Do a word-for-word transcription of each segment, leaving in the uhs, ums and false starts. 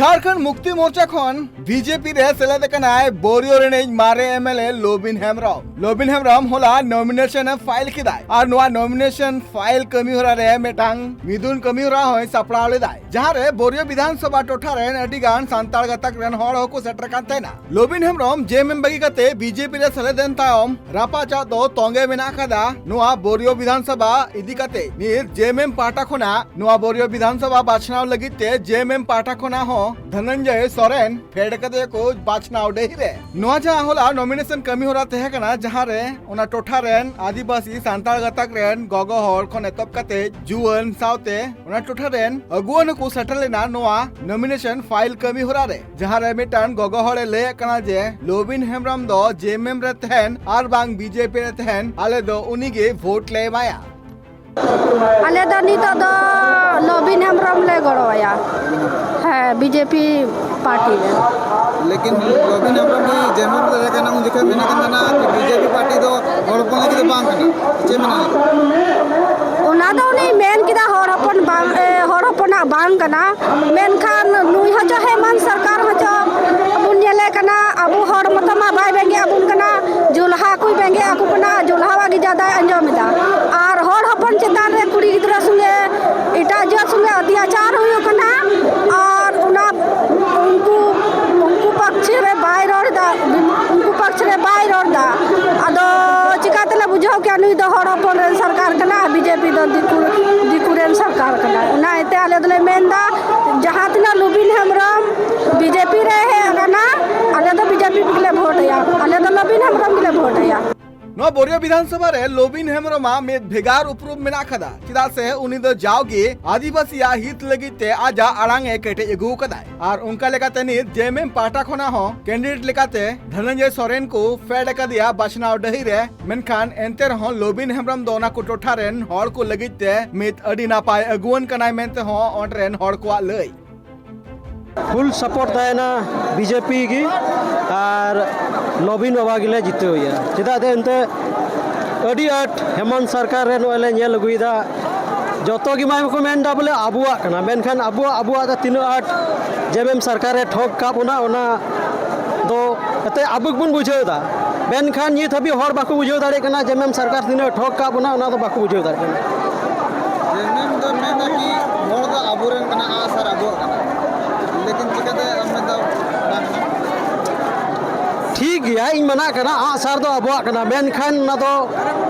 ᱡᱷᱟᱲᱠᱷᱚᱸᱰ ᱢᱩᱠᱛᱤ ᱢᱳᱨᱪᱟ ᱠᱷᱚᱱ ᱵᱤᱡᱮᱯᱤ ᱨᱮ ᱥᱮᱞᱮᱫ ᱟᱠᱟᱱᱟᱭ ᱵᱳᱨᱤᱭᱳ ᱨᱤᱱᱤᱡ ᱢᱟᱨᱮ ᱮᱢᱮᱞᱮ ᱞᱚᱵᱤᱱ ᱦᱮᱢᱵᱨᱚᱢ᱾ ᱞᱚᱵᱤᱱ ᱦᱮᱢᱵᱨᱚᱢ ᱦᱚᱞᱟ ᱱᱚᱢᱤᱱᱮᱥᱚᱱ ᱮ ᱯᱷᱟᱭᱤᱞ ᱠᱮᱫᱟᱭ ᱟᱨ ᱱᱚᱣᱟ ᱱᱚᱢᱤᱱᱮᱥᱚᱱ ᱯᱷᱟᱭᱤᱞ ᱠᱟᱹᱢᱤ ᱦᱚᱨᱟ ᱨᱮ ᱢᱤᱫᱴᱟᱝ ᱢᱤᱫᱩᱱ ᱠᱟᱹᱢᱤ ᱦᱚᱨᱟ ᱦᱚᱸᱭ ᱥᱟᱯᱲᱟᱣ ᱞᱮᱫᱟᱭ, ᱡᱟᱦᱟᱸ ᱨᱮ ᱵᱳᱨᱤᱭᱳ ᱵᱤᱫᱷᱟᱱ ᱥᱚᱵᱷᱟ ᱴᱚᱴᱷᱟ ᱨᱮᱱ ᱟᱹᱰᱤ ᱜᱟᱱ ᱥᱟᱱᱛᱟᱲ ᱜᱟᱛᱟᱠ ᱨᱮᱱ ᱦᱚᱲ ᱦᱚᱸᱠᱚ ᱥᱮᱴᱮᱨ ᱠᱟᱱ ᱛᱟᱦᱮᱱᱟ᱾ ᱞᱚᱵᱤᱱ ᱦᱮᱢᱵᱨᱚᱢ ᱡᱮ ᱮᱢ ᱮᱢ ᱵᱟᱹᱜᱤ ᱠᱟᱛᱮ ᱵᱤᱡᱮᱯᱤ ᱨᱮ ᱥᱮᱞᱮᱫ ᱮᱱ ᱛᱟᱭᱚᱢ ᱨᱟᱯᱟᱪᱟᱜ ᱫᱚ ᱛᱚᱸᱜᱮ ᱢᱮᱱᱟᱜ ᱟᱠᱟᱫᱟ᱾ ᱱᱚᱣᱟ ᱵᱳᱨᱤᱭᱳ ᱵᱤᱫᱷᱟᱱ ᱥᱚᱵᱷᱟ ᱤᱫᱤ ᱠᱟᱛᱮ ᱱᱤᱛ ᱡᱮ ᱮᱢ ᱮᱢ ᱯᱟᱦᱴᱟ ᱠᱷᱚᱱᱟᱜ ᱱᱚᱣᱟ ᱵᱳᱨᱤᱭᱳ ᱵᱤᱫᱷᱟᱱ ᱥᱚᱵᱷᱟ ᱵᱟᱪᱷᱱᱟᱣ ᱞᱟᱹᱜᱤᱫ ᱛᱮ ᱡᱮ ᱮᱢ ᱮᱢ ᱯᱟᱦᱴᱟ ᱠᱷᱚᱱᱟᱜ ᱦᱚᱸ ᱫᱷᱚᱱᱚᱱᱡᱚᱭ ᱥᱚᱨᱮᱱ ᱯᱷᱮᱰ ᱠᱟᱛᱮ ᱠᱚ ᱵᱟᱪᱷᱱᱟᱣ ᱰᱟᱹᱦᱤ ᱨᱮ᱾ ᱱᱚᱣᱟ ᱡᱟᱦᱟᱸ ᱦᱚᱞᱟ ᱱᱚᱢᱤᱱᱮᱥᱚᱱ ᱠᱟᱹᱢᱤ ᱦᱚᱨᱟ ᱛᱟᱦᱮᱸ ᱠᱟᱱᱟ, ᱡᱟᱦᱟᱸ ᱨᱮ ᱚᱱᱟ ᱴᱚᱴᱷᱟ ᱨᱮᱱ ᱟᱹᱫᱤᱵᱟᱹᱥᱤ ᱥᱟᱱᱛᱟᱲ ᱜᱟᱛᱟᱠ ᱨᱮᱱ ᱜᱚᱜᱚ ᱦᱚᱲ ᱠᱷᱚᱱ ᱮᱛᱚᱦᱚᱵ ᱠᱟᱛᱮ ᱡᱩᱣᱟᱹᱱ ᱥᱟᱶᱛᱮ ᱚᱱᱟ ᱴᱚᱴᱷᱟ ᱨᱮᱱ ᱟᱹᱜᱩᱣᱟᱹᱱ ᱠᱚ ᱥᱮᱴᱮᱨ ᱞᱮᱱᱟ ᱱᱚᱣᱟ ᱱᱚᱢᱤᱱᱮᱥᱚᱱ ᱯᱷᱟᱭᱤᱞ ᱠᱟᱹᱢᱤ ᱦᱚᱨᱟ ᱨᱮ, ᱡᱟᱦᱟᱸ ᱨᱮ ᱢᱤᱫᱴᱟᱝ ᱜᱚᱜᱚ ᱦᱚᱲᱮ ᱞᱟᱹᱭᱮᱫ ᱠᱟᱱᱟ ᱡᱮ ᱞᱚᱵᱤᱱ ᱦᱮᱢᱵᱨᱚᱢ ᱫᱚ ᱡᱮ ᱮᱢ ᱮᱢ ᱨᱮ ᱛᱟᱦᱮᱱ ᱟᱨ ᱵᱟᱝ ᱵᱤᱡᱮᱯᱤ ᱨᱮ ᱛᱟᱦᱮᱱ, ᱟᱞᱮ ᱫᱚ ᱩᱱᱤ ᱜᱮ ᱵᱷᱳᱴ ᱞᱮ ᱮᱢᱟᱭᱟ᱾ ᱟᱞᱮ ᱫᱚ ᱱᱤᱛᱚᱜ ᱫᱚ ᱞᱚᱵᱤᱱ ᱦᱮᱢᱵᱨᱚᱢ ᱞᱮ ᱜᱚᱲᱚᱣᱟᱭᱟ᱾ ᱦᱮᱸ, ᱵᱤᱡᱮᱯᱤ ᱯᱟᱨᱴᱤ ᱨᱮ᱾ ᱞᱮᱠᱤᱱ ᱞᱚᱵᱤᱱ ᱦᱮᱢᱵᱨᱚᱢ ᱜᱮ ᱡᱮ ᱮᱢ ᱮᱢ ᱨᱮ ᱛᱟᱦᱮᱸ ᱠᱟᱱᱟ, ᱩᱱ ᱡᱚᱠᱷᱚᱱ ᱢᱮᱱᱮᱫ ᱠᱟᱱ ᱛᱟᱦᱮᱱᱟ ᱠᱤ ᱵᱤᱡᱮᱯᱤ ᱯᱟᱨᱴᱤ ᱫᱚ ᱦᱚᱲ ᱦᱚᱯᱚᱱ ᱞᱟᱹᱜᱤᱫ ᱫᱚ ᱵᱟᱝ ᱠᱟᱱᱟ᱾ ᱪᱮᱫ ᱢᱮᱱᱟ? ᱚᱱᱟ ᱫᱚ ᱩᱱᱤ ᱢᱮᱱ ᱠᱮᱫᱟ ᱦᱚᱲ ᱦᱚᱯᱚᱱ ᱵᱟᱝ, ᱮ, ᱦᱚᱲ ᱦᱚᱯᱚᱱᱟᱜ ᱵᱟᱝ ᱠᱟᱱᱟ᱾ ᱢᱮᱱᱠᱷᱟᱱ ᱱᱩᱭ ᱦᱚᱸ ᱪᱚ ᱦᱮᱢᱟᱱᱛ ᱥᱚᱨᱠᱟᱨ ᱦᱚᱸ ᱪᱚ ᱵᱚᱱ ᱧᱮᱞᱮ ᱠᱟᱱᱟ, ᱟᱵᱚ ᱦᱚᱲ ᱢᱚᱛᱚ ᱢᱟ ᱵᱟᱭ ᱵᱮᱸᱜᱮᱫ ᱟᱵᱚᱱ ᱠᱟᱱᱟ, ᱡᱩᱞᱦᱟ ᱠᱚᱭ ᱵᱮᱸᱜᱮᱫ ᱟᱠᱚ ᱠᱟᱱᱟ, ᱡᱩᱞᱦᱟᱣᱟᱜ ᱜᱮ ᱡᱟᱫᱟᱭ ᱟᱸᱡᱚᱢ ᱮᱫᱟ᱾ ᱟᱨ ᱦᱚᱲ ᱦᱚᱯᱚᱱ ᱪᱮᱛᱟᱱ ᱨᱮ ᱠᱩᱲᱤ ᱜᱤᱫᱽᱨᱟᱹ ᱥᱚᱸᱜᱮ ᱮᱴᱟᱜ ᱡᱟᱹᱛ ᱥᱚᱸᱜᱮ ᱚᱛᱛᱟᱪᱟᱨ ᱦᱩᱭᱩᱜ ᱠᱟᱱᱟ᱾ ᱟᱨ ᱚᱱᱟ ᱩᱱᱠᱩ, ᱩᱱᱠᱩ ᱯᱟᱠᱪᱷᱮ ᱨᱮ ᱵᱟᱭ ᱨᱚᱲ ᱮᱫᱟ, ᱩᱱᱠᱩ ᱯᱟᱠᱪᱷᱮ ᱨᱮ ᱵᱟᱭ ᱨᱚᱲ ᱮᱫᱟ᱾ ᱟᱫᱚ ᱪᱤᱠᱟ ᱛᱮᱞᱮ ᱵᱩᱡᱷᱟᱹᱣ ᱠᱮᱭᱟ ᱱᱩᱭ ᱫᱚ ᱦᱚᱲ ᱦᱚᱯᱚᱱ ᱨᱮᱱ ᱥᱚᱨᱠᱟᱨ ᱠᱟᱱᱟ, ᱵᱤᱡᱮᱯᱤ ᱫᱚ ᱫᱤᱠᱩ, ᱫᱤᱠᱩ ᱨᱮᱱ ᱥᱚᱨᱠᱟᱨ ᱠᱟᱱᱟ? ᱚᱱᱟ ᱤᱭᱟᱹᱛᱮ ᱟᱞᱮ ᱫᱚᱞᱮ ᱢᱮᱱ ᱮᱫᱟ, ᱡᱟᱦᱟᱸ ᱛᱤᱱᱟᱹᱜ ᱞᱩᱵᱤᱱ ᱦᱮᱢᱵᱨᱚᱢ ᱵᱤᱡᱮᱯᱤ ᱨᱮ ᱦᱮᱡ ᱟᱠᱟᱱᱟ, ᱟᱞᱮ ᱫᱚ ᱵᱤᱡᱮᱯᱤ ᱜᱮᱞᱮ ᱵᱷᱳᱴ ᱟᱭᱟ, ᱟᱞᱮ ᱫᱚ ᱞᱩᱵᱤᱱ ᱦᱮᱢᱵᱨᱚᱢ ᱜᱮᱞᱮ ᱵᱷᱳᱴ ᱟᱭᱟ᱾ ᱱᱚᱣᱟ ᱵᱳᱨᱤᱭᱳ ᱵᱤᱫᱷᱟᱱ ᱥᱚᱵᱷᱟ ᱨᱮ ᱞᱚᱵᱤᱱ ᱦᱮᱢᱵᱨᱚᱢᱟᱜ ᱢᱤᱫ ᱵᱷᱮᱜᱟᱨ ᱩᱯᱨᱩᱢ ᱢᱮᱱᱟᱜ ᱟᱠᱟᱫᱟ, ᱪᱮᱫᱟᱜ ᱥᱮ ᱩᱱᱤ ᱫᱚ ᱡᱟᱣᱜᱮ ᱟᱹᱫᱤᱵᱟᱹᱥᱤᱭᱟᱜ ᱦᱤᱛ ᱞᱟᱹᱜᱤᱫ ᱛᱮ ᱟᱡᱟᱜ ᱟᱲᱟᱝ ᱮ ᱠᱮᱴᱮᱡ ᱟᱹᱜᱩ ᱟᱠᱟᱫᱟᱭ᱾ ᱟᱨ ᱚᱱᱠᱟ ᱞᱮᱠᱟᱛᱮ ᱱᱤᱛ ᱡᱮ ᱮᱢ ᱮᱢ ᱯᱟᱦᱴᱟ ᱠᱷᱚᱱᱟᱜ ᱦᱚᱸ ᱠᱮᱱᱰᱤᱰᱮᱴ ᱞᱮᱠᱟᱛᱮ ᱫᱷᱚᱱᱚᱱᱡᱚᱭ ᱥᱚᱨᱮᱱ ᱠᱚ ᱯᱷᱮᱰ ᱟᱠᱟᱫᱮᱭᱟ ᱵᱟᱪᱷᱱᱟᱣ ᱰᱟᱹᱦᱤ ᱨᱮ᱾ ᱢᱮᱱᱠᱷᱟᱱ ᱮᱱᱛᱮ ᱨᱮᱦᱚᱸ ᱞᱚᱵᱤᱱ ᱦᱮᱢᱵᱨᱚᱢ ᱫᱚ ᱚᱱᱟ ᱠᱚ ᱴᱚᱴᱷᱟ ᱨᱮᱱ ᱦᱚᱲ ᱠᱚ ᱞᱟᱹᱜᱤᱫ ᱛᱮ ᱢᱤᱫ ᱟᱹᱰᱤ ᱱᱟᱯᱟᱭ ᱟᱹᱜᱩᱣᱟᱹᱱ ᱠᱟᱱᱟᱭ ᱢᱮᱱᱛᱮ ᱦᱚᱸ ᱚᱸᱰᱮ ᱨᱮᱱ ᱦᱚᱲ ᱠᱚᱣᱟᱜ ᱞᱟᱹᱭ᱾ ᱯᱷᱩᱞ ᱥᱟᱯᱳᱨᱴ ᱛᱟᱦᱮᱱᱟ ᱵᱤᱡᱮᱯᱤ ᱜᱮ, ᱟᱨ ᱱᱚᱵᱤᱱ ᱵᱟᱵᱟ ᱜᱮᱞᱮ ᱡᱤᱛᱟᱹᱣᱮᱭᱟ᱾ ᱪᱮᱫᱟᱜ ᱥᱮ ᱮᱱᱛᱮ ᱟᱹᱰᱤ ᱟᱸᱴ ᱦᱮᱢᱟᱱᱛ ᱥᱚᱨᱠᱟᱨ ᱨᱮ ᱱᱚᱜᱼᱚᱭ ᱞᱮ ᱧᱮᱞ ᱟᱹᱜᱩᱭᱮᱫᱟ, ᱡᱚᱛᱚ ᱜᱮ ᱢᱟ ᱠᱚ ᱢᱮᱱ ᱮᱫᱟ ᱵᱚᱞᱮ ᱟᱵᱚᱣᱟᱜ ᱠᱟᱱᱟ, ᱢᱮᱱᱠᱷᱟᱱ ᱟᱵᱚᱣᱟᱜ, ᱟᱵᱚᱣᱟᱜ ᱫᱚ ᱛᱤᱱᱟᱹᱜ ᱟᱸᱴ ᱡᱮᱢᱮᱢ ᱥᱚᱨᱠᱟᱨᱮ ᱴᱷᱚᱠ ᱠᱟᱜ ᱵᱚᱱᱟ, ᱚᱱᱟ ᱫᱚ ᱮᱱᱛᱮᱫ ᱟᱵᱚ ᱜᱮᱵᱚᱱ ᱵᱩᱡᱷᱟᱹᱣ ᱮᱫᱟ᱾ ᱢᱮᱱᱠᱷᱟᱱ ᱱᱤᱛ ᱦᱟᱹᱵᱤᱡ ᱦᱚᱲ ᱵᱟᱠᱚ ᱵᱩᱡᱷᱟᱹᱣ ᱫᱟᱲᱮᱭᱟᱜ ᱠᱟᱱᱟ ᱡᱮᱢᱮᱢ ᱥᱚᱨᱠᱟᱨ ᱛᱤᱱᱟᱹᱜ ᱴᱷᱚᱠ ᱠᱟᱜ ᱵᱚᱱᱟ, ᱚᱱᱟ ᱫᱚ ᱵᱟᱠᱚ ᱵᱩᱡᱷᱟᱹᱣ ᱫᱟᱲᱮᱭᱟᱜ ᱠᱟᱱᱟ᱾ ᱡᱮᱢᱮᱢ ᱫᱚ ᱢᱮᱱᱟ ᱠᱤ ᱦᱚᱲ ᱫᱚ ᱟᱵᱚᱨᱮᱱ ᱠᱟᱱᱟ, ᱟᱸᱜᱼᱥᱟᱨ ᱟᱵᱚᱣᱟᱜ ᱠᱟᱱᱟ, ᱞᱮᱠᱤᱱ ᱪᱤᱠᱟᱹᱛᱮ ᱟᱢ ᱢᱮᱱᱫᱟ ᱵᱟᱝ ᱠᱟᱱᱟ? ᱴᱷᱤᱠ ᱜᱮᱭᱟ, ᱤᱧ ᱢᱟᱱᱟᱜ ᱠᱟᱱᱟ, ᱟᱸᱜᱼᱥᱟᱨ ᱫᱚ ᱟᱵᱚᱣᱟᱜ ᱠᱟᱱᱟ, ᱢᱮᱱᱠᱷᱟᱱ ᱚᱱᱟ ᱫᱚ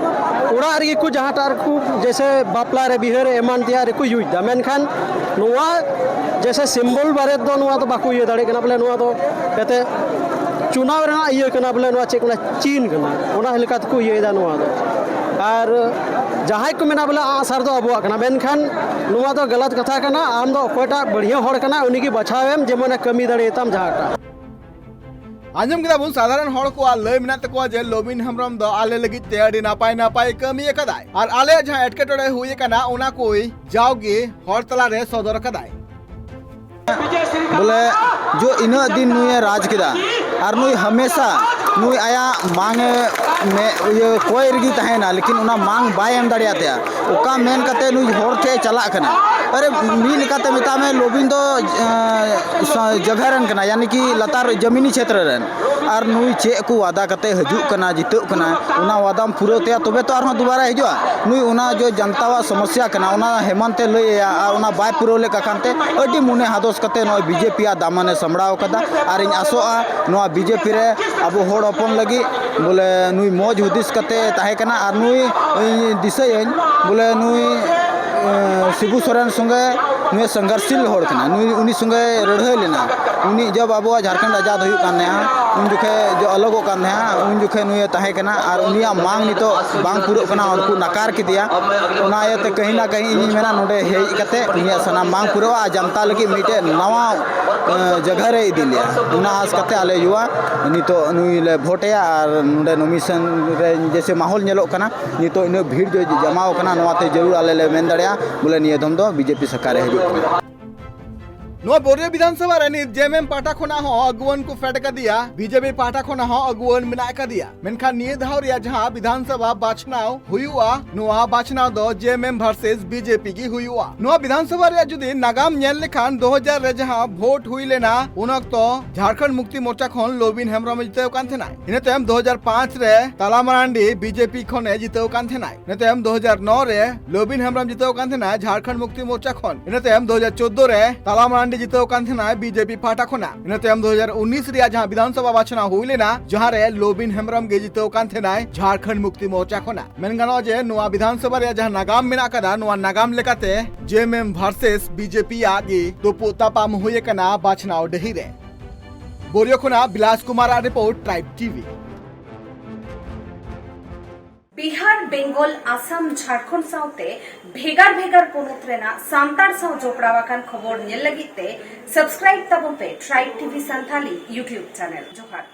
ᱚᱲᱟᱜ ᱨᱮᱜᱮ ᱠᱚ ᱡᱟᱦᱟᱸᱴᱟᱜ ᱨᱮᱠᱚ, ᱡᱮᱭᱥᱮ ᱵᱟᱯᱞᱟ ᱨᱮ, ᱵᱤᱦᱟᱹ ᱨᱮ, ᱮᱢᱟᱱ ᱛᱮᱭᱟᱜ ᱨᱮᱠᱚ ᱤᱭᱩᱡᱽ ᱮᱫᱟ, ᱢᱮᱱᱠᱷᱟᱱ ᱱᱚᱣᱟ ᱡᱮᱭᱥᱮ ᱥᱤᱢᱵᱚᱞ ᱵᱟᱨᱮ ᱫᱚ ᱱᱚᱣᱟ ᱫᱚ ᱵᱟᱠᱚ ᱤᱭᱟᱹ ᱫᱟᱲᱮᱭᱟᱜ ᱠᱟᱱᱟ, ᱵᱚᱞᱮ ᱱᱚᱣᱟ ᱫᱚ ᱡᱟᱛᱮ ᱪᱩᱱᱟᱣ ᱨᱮᱱᱟᱜ ᱤᱭᱟᱹ ᱠᱟᱱᱟ, ᱵᱚᱞᱮ ᱱᱚᱣᱟ ᱪᱮᱫ ᱠᱚ ᱢᱮᱱᱟ, ᱪᱤᱱ ᱠᱟᱱᱟ, ᱚᱱᱟ ᱞᱮᱠᱟ ᱛᱮᱠᱚ ᱤᱭᱟᱹᱭᱮᱫᱟ ᱱᱚᱣᱟ ᱫᱚ᱾ ᱟᱨ ᱡᱟᱦᱟᱸᱭ ᱠᱚ ᱢᱮᱱᱟ ᱵᱚᱞᱮ ᱟᱸᱜᱼᱥᱟᱨ ᱫᱚ ᱟᱵᱚᱣᱟᱜ ᱠᱟᱱᱟ, ᱢᱮᱱᱠᱷᱟᱱ ᱱᱚᱣᱟ ᱫᱚ ᱜᱟᱞᱟᱛ ᱠᱟᱛᱷᱟ ᱠᱟᱱᱟ᱾ ᱟᱢ ᱫᱚ ᱚᱠᱚᱭᱴᱟᱜ ᱵᱟᱹᱲᱦᱤᱭᱟᱹ ᱦᱚᱲ ᱠᱟᱱᱟ, ᱩᱱᱤ ᱜᱮ ᱵᱟᱪᱷᱟᱣ ᱮᱢ, ᱡᱮᱢᱚᱱᱮ ᱠᱟᱹᱢᱤ ᱫᱟᱲᱮᱭᱟᱛᱟᱢ ᱡᱟᱦᱟᱸᱴᱟᱜ᱾ ᱟᱸᱡᱚᱢ ᱠᱮᱫᱟ ᱵᱚᱱ, ᱥᱟᱫᱷᱟᱨᱚᱱ ᱦᱚᱲ ᱠᱚᱣᱟᱜ ᱞᱟᱹᱭ ᱢᱮᱱᱟᱜ ᱛᱟᱠᱚᱣᱟ ᱡᱮ ᱞᱚᱵᱤᱱ ᱦᱮᱢᱵᱨᱚᱢ ᱫᱚ ᱟᱞᱮ ᱞᱟᱹᱜᱤᱫ ᱛᱮ ᱟᱹᱰᱤ ᱱᱟᱯᱟᱭ ᱱᱟᱯᱟᱭ ᱠᱟᱹᱢᱤ ᱟᱠᱟᱫᱟᱭ ᱟᱨ ᱟᱞᱮᱭᱟᱜ ᱡᱟᱦᱟᱸ ᱮᱴᱠᱮᱴᱚᱬᱮ ᱦᱩᱭ ᱟᱠᱟᱱᱟ, ᱚᱱᱟ ᱠᱚᱭ ᱡᱟᱣᱜᱮ ᱦᱚᱲ ᱛᱟᱞᱟᱨᱮ ᱥᱚᱫᱚᱨ ᱟᱠᱟᱫᱟᱭ᱾ ᱵᱚᱞᱮ ᱡᱚ ᱤᱱᱟᱹᱜ ᱫᱤᱱ ᱱᱩᱭᱮ ᱨᱟᱡᱽ ᱠᱮᱫᱟ ᱟᱨ ᱱᱩᱭ ᱦᱟᱢᱮᱥᱟ ᱱᱩᱭ ᱟᱭᱟᱜ ᱢᱟᱝ ᱮ ᱢᱮ-, ᱤᱭᱟᱹ ᱠᱚᱭ ᱨᱮᱜᱮ ᱛᱟᱦᱮᱱᱟ, ᱞᱮᱠᱤᱱ ᱚᱱᱟ ᱢᱟᱝ ᱵᱟᱭ ᱮᱢ ᱫᱟᱲᱮᱭᱟᱫ ᱛᱟᱭᱟ᱾ ᱚᱠᱟ ᱢᱮᱱ ᱠᱟᱛᱮ ᱱᱩᱭ ᱦᱚᱲ ᱴᱷᱮᱡ ᱮ ᱪᱟᱞᱟᱜ ᱠᱟᱱᱟ? ᱟᱨᱮ, ᱢᱤᱫ ᱞᱮᱠᱟᱛᱮ ᱢᱮᱛᱟᱜ ᱢᱮ, ᱞᱚᱵᱤᱱ ᱫᱚ, ᱮᱸ, ᱥᱟ-, ᱡᱟᱭᱜᱟ ᱨᱮᱱ ᱠᱟᱱᱟᱭ, ᱭᱟᱱᱤ ᱠᱤ ᱞᱟᱛᱟᱨ ᱡᱟᱢᱤᱱᱤ ᱪᱷᱮᱛᱨᱚ ᱨᱮᱱ᱾ ᱟᱨ ᱱᱩᱭ ᱪᱮᱫ ᱠᱚ ᱣᱟᱫᱟ ᱠᱟᱛᱮ ᱦᱤᱡᱩᱜ ᱠᱟᱱᱟ, ᱡᱤᱛᱟᱹᱜ ᱠᱟᱱᱟ, ᱚᱱᱟ ᱣᱟᱫᱟᱢ ᱯᱩᱨᱟᱹᱣ ᱛᱟᱭᱟ, ᱛᱚᱵᱮ ᱛᱚ ᱟᱨᱦᱚᱸ ᱫᱩᱵᱟᱨᱟ ᱦᱤᱡᱩᱜᱼᱟ᱾ ᱱᱩᱭ ᱚᱱᱟ ᱡᱚ ᱡᱟᱱᱛᱟᱣᱟᱜ ᱥᱚᱢᱚᱥᱥᱟ ᱠᱟᱱᱟ, ᱚᱱᱟ ᱦᱮᱢᱟᱱᱛᱮ ᱞᱟᱹᱭ ᱟᱭᱟ, ᱟᱨ ᱚᱱᱟ ᱵᱟᱭ ᱯᱩᱨᱟᱹᱣ ᱞᱮᱫ ᱠᱷᱟᱱ ᱛᱮ ᱟᱹᱰᱤ ᱢᱚᱱᱮ ᱦᱟᱫᱚᱥ ᱠᱟᱛᱮ ᱱᱚᱜᱼᱚᱭ ᱵᱤᱡᱮᱯᱤ ᱭᱟᱜ ᱫᱟᱢᱟᱱᱮ ᱥᱟᱢᱵᱲᱟᱣ ᱠᱟᱫᱟ᱾ ᱟᱨ ᱤᱧ ᱟᱥᱚᱜᱼᱟ, ᱱᱚᱣᱟ ᱵᱤᱡᱮᱯᱤ ᱨᱮ ᱟᱵᱚ ᱦᱚᱲ ᱦᱚᱯᱚᱱ ᱞᱟᱹᱜᱤᱫ ᱵᱚᱞᱮ ᱱᱩᱭ ᱢᱚᱡᱽ ᱦᱩᱫᱤᱥ ᱠᱟᱛᱮ ᱛᱟᱦᱮᱸ ᱠᱟᱱᱟ᱾ ᱟᱨ ᱱᱩᱭ, ᱤᱧ ᱫᱤᱥᱟᱹᱭᱟᱹᱧ ᱵᱚᱞᱮ ᱱᱩᱭ, ᱮ, ᱥᱤᱵᱩ ᱥᱚᱨᱮᱱ ᱥᱚᱸᱜᱮ ᱱᱩᱭ ᱥᱚᱝᱜᱷᱟᱨᱥᱤᱞ ᱦᱚᱲ ᱠᱟᱱᱟ, ᱱᱩᱭ, ᱩᱱᱤ ᱥᱚᱸᱜᱮ ᱞᱟᱹᱲᱦᱟᱹᱭ ᱞᱮᱱᱟ᱾ ᱩᱱᱤ ᱡᱚᱵ ᱟᱵᱚᱣᱟᱜ ᱡᱷᱟᱲᱠᱷᱚᱸᱰ ᱟᱡᱟᱫ ᱦᱩᱭᱩᱜ ᱠᱟᱱ ᱛᱟᱦᱮᱸᱜᱼᱟ, ᱩᱱ ᱡᱚᱠᱷᱮᱡ ᱡᱚ ᱟᱞᱚᱜᱚᱜ ᱠᱟᱱ ᱛᱟᱦᱮᱸᱜᱼᱟ, ᱩᱱ ᱡᱚᱠᱷᱮᱡ ᱱᱩᱭᱮ ᱛᱟᱦᱮᱸ ᱠᱟᱱᱟ᱾ ᱟᱨ ᱩᱱᱤᱭᱟᱜ ᱢᱟᱝ ᱱᱤᱛᱚᱜ ᱵᱟᱝ ᱯᱩᱨᱟᱹᱜ ᱠᱟᱱᱟ, ᱩᱱᱠᱩ ᱱᱟᱠᱟᱨ ᱠᱮᱫᱮᱭᱟ᱾ ᱚᱱᱟ ᱤᱭᱟᱹᱛᱮ ᱠᱟᱹᱦᱤ ᱱᱟ ᱠᱟᱹᱦᱤ ᱤᱧᱤᱧ ᱢᱮᱱᱟ, ᱱᱚᱰᱮ ᱦᱮᱡ ᱠᱟᱛᱮ ᱩᱱᱤᱭᱟᱜ ᱥᱟᱱᱟᱢ ᱢᱟᱝ ᱯᱩᱨᱟᱹᱜᱼᱟ ᱟᱨ ᱡᱟᱱᱛᱟ ᱞᱟᱹᱜᱤᱫ ᱢᱤᱫᱴᱮᱡ ᱱᱟᱣᱟ, ᱮ, ᱡᱟᱭᱜᱟ ᱨᱮ ᱤᱫᱤ ᱞᱮᱭᱟ᱾ ᱚᱱᱟ ᱟᱸᱥ ᱠᱟᱛᱮ ᱟᱞᱮ ᱭᱩᱣᱟ ᱱᱤᱛᱚᱜ ᱱᱩᱭ ᱞᱮ ᱵᱷᱳᱴ ᱟᱭᱟ ᱟᱨ ᱱᱚᱰᱮ ᱱᱚᱢᱤᱱᱮᱥᱚᱱ ᱨᱮ ᱡᱮᱭᱥᱮ ᱢᱟᱦᱚᱞ ᱧᱮᱞᱚᱜ ᱠᱟᱱᱟ, ᱱᱤᱛᱚᱜ ᱤᱱᱟᱹᱜ ᱵᱷᱤᱲ ᱡᱚ ᱡᱟᱢᱟᱣ ᱠᱟᱱᱟ, ᱱᱚᱣᱟᱛᱮ ᱡᱟᱹᱨᱩᱲ ᱟᱞᱮ ᱞᱮ ᱢᱮᱱ ᱫᱟᱲᱮᱭᱟᱜᱼᱟ ᱵᱚᱞᱮ ᱱᱤᱭᱟᱹ ᱫᱷᱚᱢ ᱫᱚ ᱵᱤᱡᱮᱯᱤ ᱥᱚᱨᱠᱟᱨᱮ ᱦᱤᱡᱩᱜ ᱠᱟᱱᱟ᱾ ᱱᱚᱣᱟ ᱵᱳᱨᱤᱭᱟ ᱵᱤᱫᱷᱟᱱ ᱥᱚᱵᱷᱟ ᱨᱮ ᱱᱤᱛ ᱡᱮ ᱮᱢ ᱮᱢ ᱯᱟᱦᱴᱟ ᱠᱷᱚᱱᱟᱜ ᱦᱚᱸ ᱟᱹᱜᱩᱣᱟᱹᱱ ᱠᱚ ᱯᱷᱮᱰ ᱟᱠᱟᱫᱮᱭᱟ, ᱵᱤ ᱡᱮ ᱯᱤ ᱯᱟᱦᱴᱟ ᱠᱷᱚᱱᱟᱜ ᱦᱚᱸ ᱟᱹᱜᱩᱣᱟᱹᱱ ᱢᱮᱱᱟᱜ ᱟᱠᱟᱫᱮᱭᱟ᱾ ᱢᱮᱱᱠᱷᱟᱱ ᱱᱤᱭᱟᱹ ᱫᱷᱟᱣ ᱨᱮᱭᱟᱜ ᱡᱟᱦᱟᱸ ᱵᱤᱫᱷᱟᱱ ᱥᱚᱵᱷᱟ ᱵᱟᱪᱷᱱᱟᱣ ᱦᱩᱭᱩᱜᱼᱟ, ᱱᱚᱣᱟ ᱵᱟᱪᱷᱱᱟᱣ ᱫᱚ ᱡᱮ ᱮᱢ ᱮᱢ ᱵᱷᱟᱨᱥᱮᱥ ᱵᱤ ᱡᱮ ᱯᱤ ᱜᱮ ᱦᱩᱭᱩᱜᱼᱟ᱾ ᱱᱚᱣᱟ ᱵᱤᱫᱷᱟᱱ ᱥᱚᱵᱷᱟ ᱨᱮᱭᱟᱜ ᱡᱩᱫᱤ ᱱᱟᱜᱟᱢ ᱧᱮᱞ ᱞᱮᱠᱷᱟᱱ, ᱫᱩ ᱦᱟᱡᱟᱨ ᱨᱮ ᱡᱟᱦᱟᱸ ᱵᱷᱳᱴ ᱦᱩᱭ ᱞᱮᱱᱟ, ᱩᱱ ᱚᱠᱛᱚ ᱡᱷᱟᱲᱠᱷᱚᱸᱰ ᱢᱩᱠᱛᱤ ᱢᱳᱨᱪᱟ ᱠᱷᱚᱱ ᱞᱚᱵᱤᱱ ᱦᱮᱢᱵᱨᱚᱢ ᱮ ᱡᱤᱛᱟᱹᱣ ᱠᱟᱱ ᱛᱟᱦᱮᱱᱟᱭ᱾ ᱤᱱᱟᱹ ᱛᱟᱭᱚᱢ ᱫᱩ ᱦᱟᱡᱟᱨ ᱯᱟᱸᱪ ᱨᱮ ᱛᱟᱞᱟ ᱢᱟᱨᱟᱱᱰᱤ ᱵᱤ ᱡᱮ ᱯᱤ ᱠᱷᱚᱱ ᱮ ᱡᱤᱛᱟᱹᱣ ᱠᱟᱱ ᱛᱟᱦᱮᱱᱟᱭ᱾ ᱤᱱᱟᱹ ᱛᱟᱭᱚᱢ ᱫᱩ ᱦᱟᱡᱟᱨ ᱱᱚ ᱨᱮ ᱞᱚᱵᱤᱱ ᱦᱮᱢᱵᱨᱚᱢ ᱡᱤᱛᱟᱹᱣ ᱠᱟᱱ ᱛᱟᱦᱮᱱᱟᱭ ᱡᱷᱟᱲᱠᱷᱚᱸᱰ ᱢᱩᱠᱛᱤ ᱢᱳᱨᱪᱟ ᱠᱷᱚᱱ᱾ ᱤᱱᱟᱹ ᱛᱟᱭᱚᱢ ᱫᱩ ᱦᱟᱡᱟᱨ ᱪᱳᱫᱽᱫᱳ ᱨᱮ ᱛᱟᱞᱟ ᱢᱟᱨᱟᱱᱰᱤ ᱡᱤᱛᱟᱹᱣ ᱠᱟᱱ ᱛᱟᱦᱮᱱᱟᱭ ᱵᱤ ᱡᱮ ᱯᱤ ᱯᱟᱦᱴᱟ ᱠᱷᱚᱱᱟᱜ᱾ ᱤᱱᱟᱹ ᱛᱟᱭᱚᱢ ᱫᱩ ᱦᱟᱡᱟᱨ ᱩᱱᱤᱥ ᱨᱮᱭᱟᱜ ᱡᱟᱦᱟᱸ ᱵᱤᱫᱷᱟᱱ ᱥᱚᱵᱷᱟ ᱵᱟᱪᱷᱱᱟᱣ ᱦᱩᱭ ᱞᱮᱱᱟ, ᱡᱟᱦᱟᱸ ᱨᱮ ᱞᱚᱵᱤᱱ ᱦᱮᱢᱵᱨᱚᱢ ᱜᱮ ᱡᱤᱛᱟᱹᱣ ᱠᱟᱱ ᱛᱟᱦᱮᱱᱟᱭ ᱡᱷᱟᱲᱠᱷᱚᱸᱰ ᱢᱩᱠᱛᱤ ᱢᱳᱨᱪᱟ ᱠᱷᱚᱱᱟᱜ᱾ ᱢᱮᱱ ᱜᱟᱱᱚᱜᱼᱟ ᱡᱮ ᱱᱚᱣᱟ ᱵᱤᱫᱷᱟᱱ ᱥᱚᱵᱷᱟ ᱨᱮᱭᱟᱜ ᱡᱟᱦᱟᱸ ᱱᱟᱜᱟᱢ ᱢᱮᱱᱟᱜ ᱟᱠᱟᱫᱟ, ᱱᱚᱣᱟ ᱱᱟᱜᱟᱢ ᱞᱮᱠᱟᱛᱮ ᱡᱮ ᱮᱢ ᱮᱢ ᱵᱷᱟᱨᱥᱮᱥ ᱵᱤ ᱡᱮ ᱯᱤ ᱟᱜ ᱜᱮ ᱛᱩᱯᱩᱜ ᱛᱟᱯᱟᱢ ᱦᱩᱭ ᱟᱠᱟᱱᱟ ᱵᱟᱪᱷᱱᱟᱣ ᱰᱟᱹᱦᱤ ᱨᱮ᱾ ᱵᱳᱨᱤᱭᱟ ᱠᱷᱚᱱᱟᱜ ᱵᱤᱞᱟᱥ ᱠᱩᱢᱟᱨ ᱟᱜ ᱨᱤᱯᱳᱨᱴ, ᱴᱨᱟᱭᱤᱵᱽ ᱴᱤ ᱵᱷᱤ᱾ ᱵᱤᱦᱟᱨ, ᱵᱮᱝᱜᱚᱞ, ᱟᱥᱟᱢ, ᱡᱷᱟᱲᱠᱷᱚᱸᱰ ᱥᱟᱶᱛᱮ ᱵᱷᱮᱜᱟᱨ ᱵᱷᱮᱜᱟᱨ ᱯᱚᱱᱚᱛ ᱨᱮᱱᱟᱜ ᱥᱟᱱᱛᱟᱲ ᱥᱟᱶ ᱡᱚᱯᱲᱟᱣ ᱟᱠᱟᱱ ᱠᱷᱚᱵᱚᱨ ᱧᱮᱞ ᱞᱟᱹᱜᱤᱫ ᱛᱮ subscribe ᱛᱟᱵᱚᱱ ᱯᱮ ᱴᱨᱟᱭᱤᱵᱽ ᱴᱤ ᱵᱷᱤ ᱥᱟᱱᱛᱷᱟᱞᱤ YouTube channel᱾ ᱡᱚᱦᱟᱨ᱾